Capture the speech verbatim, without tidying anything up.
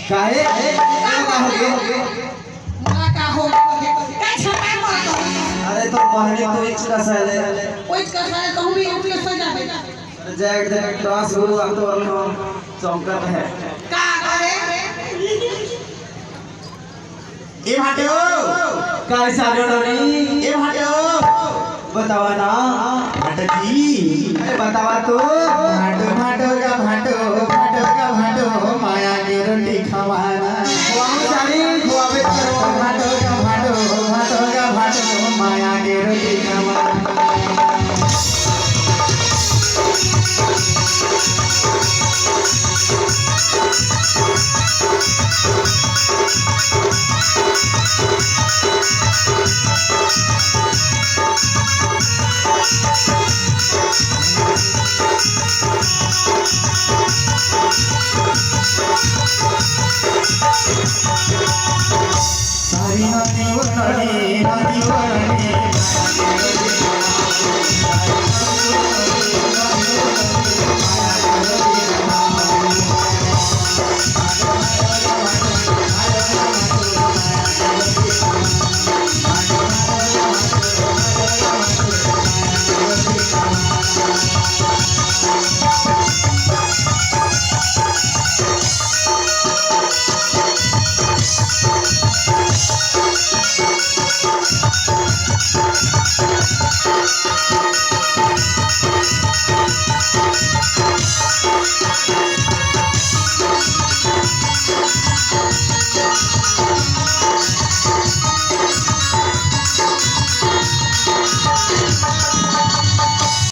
काहे? का हो गे? मोला का हो गे? का छपाय मारत हस? अरे तो बहनी तो इच कस हे। ओइच कस हे, कहूँ भी इच कस जाबे। अरे जय एक दिन टॉस गुरु अब तो हम चौंकत हे। का करे? ए भांटो, काय सारे डोरी? ए भांटो, बतावा ना। भांटो जी, अरे बतावा तो। भांटो भांटो का भांटो,